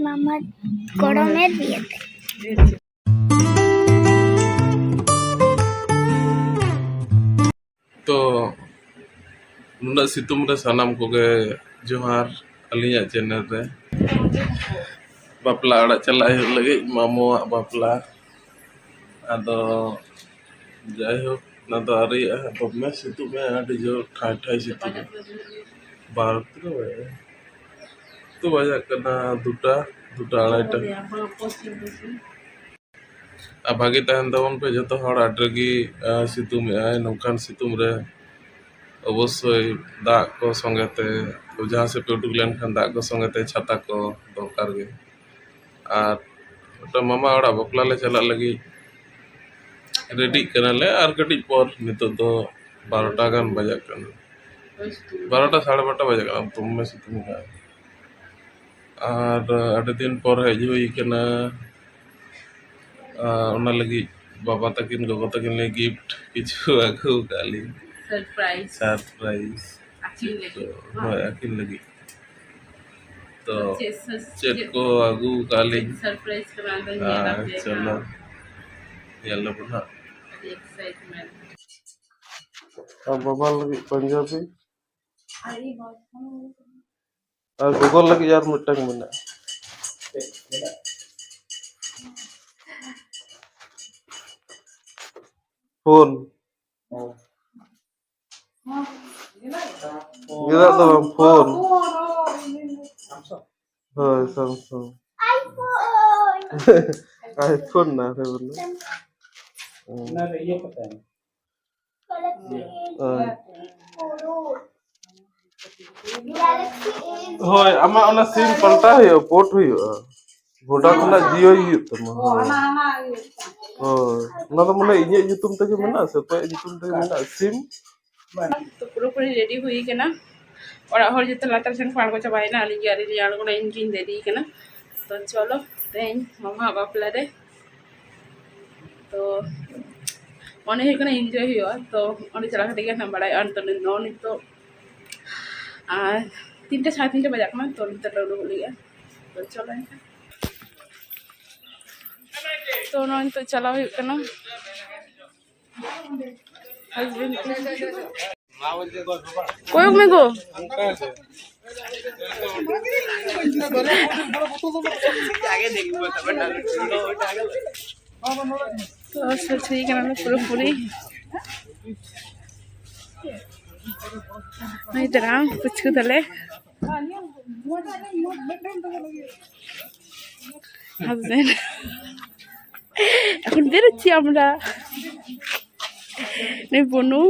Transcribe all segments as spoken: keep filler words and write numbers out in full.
ᱢᱟᱢᱟ ᱜᱚᱲᱚᱢᱮ ᱫᱤᱭᱟᱛᱮ᱾ ᱛᱚ, ᱱᱩᱱᱟᱹᱜ ᱥᱤᱛᱩᱝ ᱨᱮ ᱥᱟᱱᱟᱢ ᱠᱚᱜᱮ ᱡᱚᱦᱟᱨ ᱟᱹᱞᱤᱧᱟᱜ ᱪᱮᱱᱮᱞ ᱨᱮ᱾ ᱵᱟᱯᱞᱟ ᱚᱲᱟᱜ ᱪᱟᱞᱟᱜ ᱦᱩᱭᱩᱜ ᱞᱟᱹᱜᱤᱫ, ᱢᱟᱢᱚᱣᱟᱜ ᱵᱟᱯᱞᱟ᱾ ᱟᱫᱚ ᱡᱟᱭᱦᱳᱠ, ᱚᱱᱟ ᱫᱚ ᱟᱹᱣᱨᱤᱭᱟᱜᱼᱟ᱾ ᱫᱚᱢᱮ ᱥᱤᱛᱩᱝ ᱮ, ᱟᱹᱰᱤ ᱡᱳᱨ ᱴᱷᱟᱭ ᱴᱷᱟᱭ ᱥᱤᱛᱩᱝ ᱮ᱾ ᱵᱟᱨ ᱛᱤᱱᱟᱹᱜ ᱵᱟᱡᱟᱜ ᱠᱟᱱᱟ? ᱛᱚ ᱵᱟᱡᱟᱜ ᱠᱟᱱᱟ ᱫᱩᱴᱟ, ᱫᱩᱴᱟ ᱟᱲᱟᱭᱴᱟ᱾ ᱟᱨ ᱵᱷᱟᱜᱮ ᱛᱟᱦᱮᱱ ᱛᱟᱵᱚᱱ ᱯᱮ ᱡᱚᱛᱚ ᱦᱚᱲ᱾ ᱟᱹᱰᱤ ᱨᱟᱹᱜᱤ, ᱟᱸ, ᱥᱤᱛᱩᱝ ᱮᱜᱼᱟᱭ᱾ ᱱᱚᱝᱠᱟᱱ ᱥᱤᱛᱩᱝ ᱨᱮ ᱚᱵᱚᱥᱥᱳᱭ ᱫᱟᱜ ᱠᱚ ᱥᱚᱸᱜᱮ ᱛᱮ, ᱡᱟᱦᱟᱸ ᱥᱮᱫ ᱯᱮ ᱩᱰᱩᱠ ᱞᱮᱱᱠᱷᱟᱱ ᱫᱟᱜ ᱠᱚ ᱥᱚᱸᱜᱮ ᱛᱮ, ᱪᱷᱟᱛᱟ ᱠᱚ ᱫᱚᱨᱠᱟᱨ ᱜᱮ᱾ ᱟᱨ ᱢᱤᱫᱴᱟᱝ ᱢᱟᱢᱟ ᱚᱲᱟᱜ ᱵᱟᱯᱞᱟ ᱞᱮ ᱪᱟᱞᱟᱜ ᱞᱟᱹᱜᱤᱫ ᱨᱮᱰᱤᱜ ᱠᱟᱱᱟᱞᱮ᱾ ᱟᱨ ᱠᱟᱹᱴᱤᱡ ᱯᱚᱨ, ᱱᱤᱛᱚᱜ ᱫᱚ ᱵᱟᱨᱚᱴᱟ ᱜᱟᱱ ᱵᱟᱡᱟᱜ ᱠᱟᱱᱟ, ᱵᱟᱨᱚᱴᱟ, ᱥᱟᱲᱮ ᱵᱟᱨᱚᱴᱟ ᱵᱟᱡᱟᱜ ᱠᱟᱱᱟ, ᱫᱚᱢᱮ ᱥᱤᱛᱩᱝ ᱠᱟᱱᱟ᱾ ᱟᱨ ᱟᱹᱰᱤ ᱫᱤᱱ ᱯᱚᱨ ᱦᱮᱡ ᱦᱩᱭ ᱠᱟᱱᱟ᱾ ᱟᱨ ᱚᱱᱟ ᱞᱟᱹᱜᱤᱫ ᱵᱟᱵᱟ ᱛᱟᱹᱠᱤᱱ, ᱜᱚᱜᱚ ᱛᱟᱹᱠᱤᱱ ᱞᱟᱹᱜᱤᱫ ᱜᱤᱯᱷᱴ ᱠᱤᱪᱷᱩ ᱟᱹᱜᱩ ᱟᱠᱟᱫ ᱞᱤᱧ᱾ ᱥᱟᱨᱯᱨᱟᱭᱤᱡᱽ᱾ ᱥᱟᱨᱯᱨᱟᱭᱤᱡᱽ᱾ ᱟᱹᱠᱤᱱ ᱞᱟᱹᱜᱤᱫ᱾ ᱦᱳᱭ, ᱟᱹᱠᱤᱱ ᱞᱟᱹᱜᱤᱫ᱾ ᱛᱚ, ᱪᱮᱫ ᱥᱟᱨ-, ᱪᱮᱫ ᱪᱮᱫ ᱠᱚ ᱟᱹᱜᱩ ᱟᱠᱟᱫ ᱞᱤᱧ? ᱥᱟᱨᱯᱨᱟᱭᱤᱡᱽ ᱠᱟᱱᱟ, ᱟᱫᱚ ᱧᱮᱞ ᱟᱯᱮ ᱪᱚᱞᱚ, ᱦᱟᱸᱜ᱾ ᱧᱮᱞ ᱟᱵᱚᱱ ᱦᱟᱸᱜ᱾ ᱟᱹᱰᱤ ᱮᱠᱥᱟᱭᱤᱴᱢᱮᱱᱴ᱾ ᱟᱨ ᱵᱟᱵᱟ ᱞᱟᱹᱜᱤᱫ ᱯᱟᱧᱡᱟᱵᱤ᱾ ᱟᱨ ᱜᱚᱜᱚ ᱞᱟᱹᱜᱤᱫ ᱟᱨ ᱢᱤᱫᱴᱟᱝ ᱢᱮᱱᱟᱜᱼᱟ᱾ ᱯᱷᱳᱱ᱾ ᱜᱮᱫᱟᱜ ᱫᱚ ᱵᱟᱝ, ᱯᱷᱳᱱ᱾ ᱦᱳᱭ, ᱥᱟᱢᱥᱩᱝ᱾ ᱟᱭᱯᱷᱳᱱ ᱱᱟ ᱨᱮ ᱵᱚᱞᱮ᱾ ᱦᱳᱭ᱾ ᱦᱳᱭ, ᱟᱢᱟᱜ ᱚᱱᱟ ᱥᱤᱢ ᱯᱟᱞᱴᱟᱣ ᱦᱩᱭᱩᱜᱼᱟ, ᱯᱳᱨᱴ ᱦᱩᱭᱩᱜᱼᱟ᱾ ᱵᱷᱳᱰᱟ ᱠᱷᱚᱱᱟᱜ ᱡᱤᱭᱳᱭ ᱦᱩᱭᱩᱜ ᱛᱟᱢᱟ᱾ ᱦᱳᱭ᱾ ᱦᱳᱭ, ᱚᱱᱟ ᱫᱚ ᱢᱟᱱᱮ ᱤᱧᱟᱹᱜ ᱧᱩᱛᱩᱢ ᱛᱮᱜᱮ ᱢᱮᱱᱟᱜᱼᱟ ᱥᱮ ᱚᱠᱚᱭᱟᱜ ᱧᱩᱛᱩᱢ ᱛᱮᱜᱮ ᱢᱮᱱᱟᱜᱼᱟ ᱥᱤᱢ? ᱛᱚ ᱯᱩᱨᱟᱹᱯᱩᱨᱤ ᱨᱮᱰᱤ ᱦᱩᱭ ᱠᱟᱱᱟ᱾ ᱚᱲᱟᱜ ᱦᱚᱲ ᱡᱚᱛᱚ ᱞᱟᱛᱟᱨ ᱥᱮᱱ ᱠᱚ ᱟᱬᱜᱚ ᱪᱟᱵᱟᱭᱮᱱᱟ, ᱟᱹᱞᱤᱧ ᱜᱮ ᱟᱹᱣᱨᱤ ᱞᱤᱧ ᱟᱬᱜᱚᱱᱟ, ᱤᱧ ᱜᱤᱧ ᱫᱮᱨᱤ ᱠᱟᱱᱟ᱾ ᱛᱚ ᱪᱚᱞᱚ, ᱛᱮᱦᱮᱧ ᱢᱟᱢᱟᱣᱟᱜ ᱵᱟᱯᱞᱟ ᱨᱮ᱾ ᱛᱚ ᱢᱚᱱᱮ ᱦᱩᱭᱩᱜ ᱠᱟᱱᱟ ᱤᱱᱡᱚᱭ ᱦᱩᱭᱩᱜᱼᱟ, ᱛᱚ ᱚᱸᱰᱮ ᱪᱟᱞᱟᱣ ᱠᱟᱛᱮ ᱜᱮ ᱦᱟᱸᱜ ᱵᱟᱲᱟᱭᱚᱜᱼᱟ᱾ ᱱᱤᱛᱚᱜ ᱱᱚ-, ᱱᱤᱛᱚᱜ ᱟᱨ ᱛᱤᱱᱴᱟ, ᱥᱟᱲᱮ ᱛᱤᱱᱴᱟ ᱵᱟᱡᱟᱜ ᱠᱟᱱᱟ, ᱛᱚ ᱱᱤᱛᱚᱜ ᱞᱮ ᱩᱰᱩᱠᱚᱜ ᱞᱟᱹᱜᱤᱫᱼᱟ᱾ ᱛᱚ ᱱᱚᱜᱼᱚᱭ ᱱᱤᱛᱚᱜ ᱪᱟᱞᱟᱣ ᱦᱩᱭᱩᱜ ᱠᱟᱱᱟ᱾ ᱠᱚᱭᱚᱜ ᱢᱮ ᱜᱳ᱾ ᱛᱚ ᱥᱟᱹᱛ ᱦᱩᱭ ᱠᱟᱱᱟᱞᱮ ᱯᱩᱨᱟᱹᱯᱩᱨᱤ᱾ ᱱᱩᱭ ᱫᱟᱨᱟᱢ ᱯᱩᱪᱠᱩ ᱛᱟᱞᱮ᱾ হাজবেন্ড। এখন বেরোচ্ছি আমরা। নে বনু।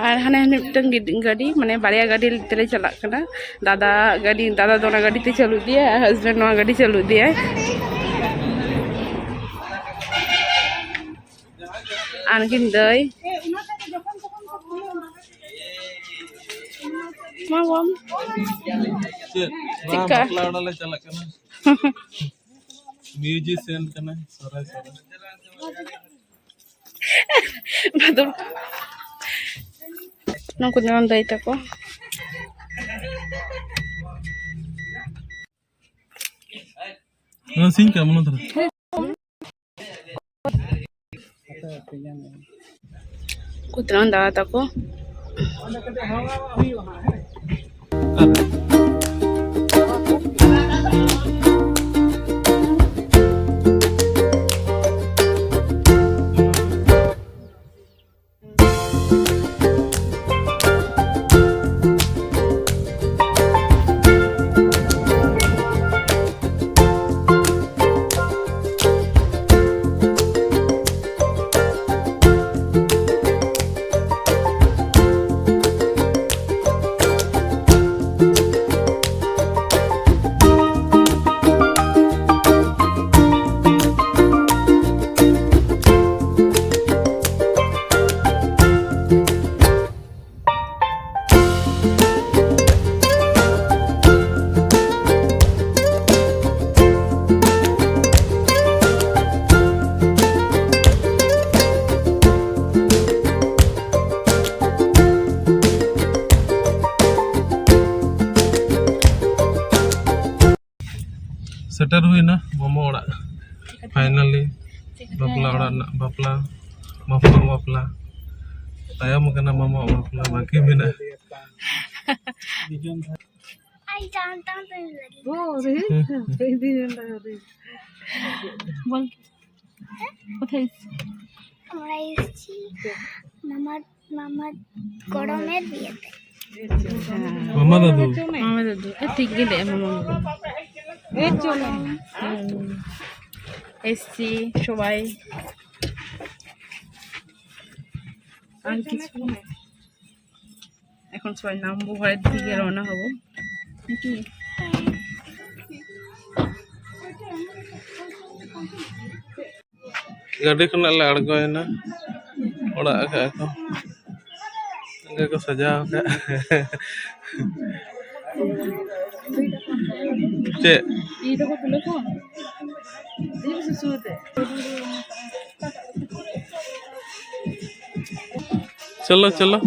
আর ᱦᱟᱱᱮ ᱢᱤᱫᱴᱟᱝ ᱜᱤᱰ- ᱜᱟᱹᱰᱤ, ᱢᱟᱱᱮ ᱵᱟᱨᱭᱟ ᱜᱟᱹᱰᱤ ᱛᱮᱞᱮ ᱪᱟᱞᱟᱜ ᱠᱟᱱᱟ᱾ ᱫᱟᱫᱟ ᱜᱟᱹᱰᱤ, ᱫᱟᱫᱟ ᱫᱚ ᱚᱱᱟ ᱜᱟᱹᱰᱤ ᱛᱮ ᱪᱟᱹᱞᱩ ᱤᱫᱤᱭᱟᱭ ᱟᱨ ᱦᱟᱡᱵᱮᱱᱰ ᱱᱚᱣᱟ ᱜᱟᱹᱰᱤ ᱪᱟᱹᱞᱩ ᱤᱫᱤᱭᱟᱭ᱾ ᱟᱨ ᱩᱱᱠᱤᱱ ᱫᱟᱹᱭ᱾ ᱢᱟ ᱵᱟᱢ᱾ ᱪᱮᱫ? ᱪᱮᱫᱠᱟ? ᱵᱟᱯᱞᱟ ᱚᱲᱟᱜ ᱞᱮ ᱪᱟᱞᱟᱜ ᱠᱟᱱᱟ᱾ ᱢᱤᱭᱩᱡᱤᱥᱤᱭᱟᱱ ᱠᱟᱱᱟᱭ ᱥᱚᱨᱦᱟᱭ ᱥᱚᱨᱦᱟᱭ᱾ ᱚᱱᱟ ᱫᱚ ᱱᱩᱠᱩ ᱫᱚ ᱫᱟᱹᱭ ᱛᱟᱠᱚ᱾ ᱱᱚᱣᱟ ᱥᱤᱧ ᱠᱟᱜ ᱢᱚᱱᱮ ᱫᱷᱟᱨᱟ᱾ ᱩᱱᱠᱩ ᱛᱤᱱᱟᱹᱜ ᱫᱟᱫᱟ ᱛᱟᱠᱚ᱾ ᱥᱮᱴᱮᱨ ᱦᱩᱭᱱᱟ ᱢᱟᱢᱟ ᱚᱲᱟᱜ᱾ ᱯᱷᱟᱭᱱᱟᱞᱤ ᱵᱟᱯᱞᱟ ᱚᱲᱟᱜ ᱨᱮᱱᱟᱜ ᱵᱟᱯᱞᱟ, ᱢᱟᱢᱟ ᱵᱟᱯᱞᱟ ᱛᱟᱭᱚᱢ ᱠᱟᱱᱟ᱾ ᱢᱟᱢᱟ ᱵᱟᱯᱞᱟ ᱵᱟᱹᱠᱤ ᱢᱮᱱᱟᱜᱼᱟ᱾ ᱟᱭ ᱡᱟᱱᱛᱟᱢ ᱛᱚ ᱞᱟᱹᱜᱤᱫ। ও রে, এই দিন এলো রে। বল, কোথায় এসছি? আমরা এসেছি মামার, মামার গরমের বিয়েতে। মামা দাদু। মামা দাদু। এ, ঠিক গেলে মামা দাদু। এই চলো। হুম। এসছি সবাই। আর কিছু না। এখন সবাই নামবো, ঘরের দিকে রওনা হবো। নাকি? ᱜᱟᱹᱰᱤ ᱠᱷᱚᱱᱟᱜ ᱞᱮ ᱟᱬᱜᱚᱭᱮᱱᱟ᱾ ᱚᱲᱟᱜ ᱟᱠᱟᱫ ᱠᱚ, ᱚᱱᱠᱟ ᱠᱚ ᱥᱟᱡᱟᱣ ᱟᱠᱟᱫ᱾ ᱪᱮᱫ? ᱪᱚᱞᱚ, ᱪᱚᱞᱚ᱾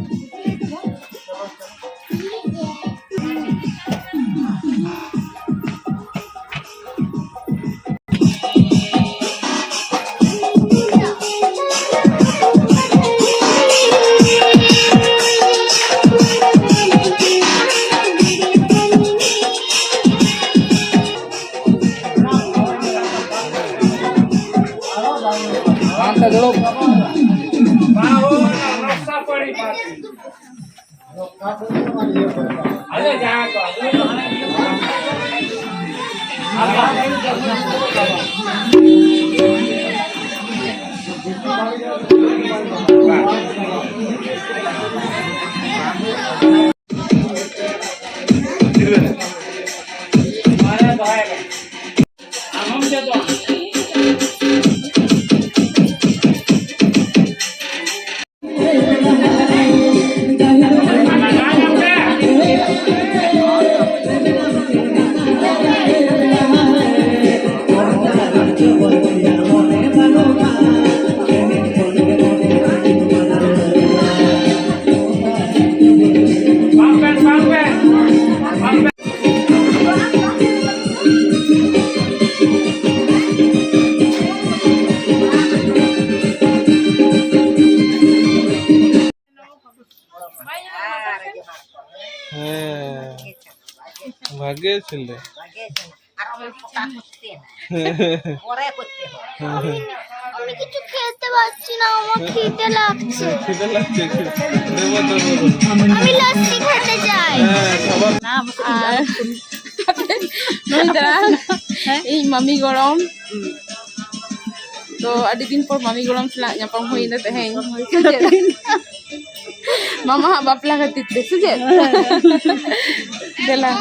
ᱜᱮ ᱪᱷᱤᱱᱫᱮ᱾ ᱟᱨ ᱚᱱᱟ ᱯᱚᱴᱟ ᱠᱚ ᱛᱮᱱᱟ᱾ ᱯᱚᱨᱮ ᱠᱚ ᱛᱮᱱᱟ᱾ আমি কিছু খেতে পারছি না, আমার খিদে লাগছে। খিদে লাগছে কি? দেবো, দেবো, দেবো। আমি লস্যি খেতে চাই। হ্যাঁ, খাবার। ᱟᱨ ᱱᱩᱭ ᱫᱟᱨᱟ ᱤᱧ ᱢᱟᱢᱤ ᱜᱚᱲᱚᱢ᱾ ᱛᱚ, ᱟᱹᱰᱤ ᱫᱤᱱ ᱯᱚᱨ ᱢᱟᱢᱤ ᱜᱚᱲᱚᱢ ᱥᱟᱞᱟᱜ ᱧᱟᱯᱟᱢ ᱦᱩᱭᱱᱟ ᱛᱮᱦᱮᱧ᱾ ᱢᱟᱢᱟ ᱦᱟᱜ ᱵᱟᱯᱞᱟ ᱠᱷᱟᱹᱛᱤᱨ ᱛᱮ, ᱥᱮ ᱪᱮᱫ? ᱫᱮᱞᱟ᱾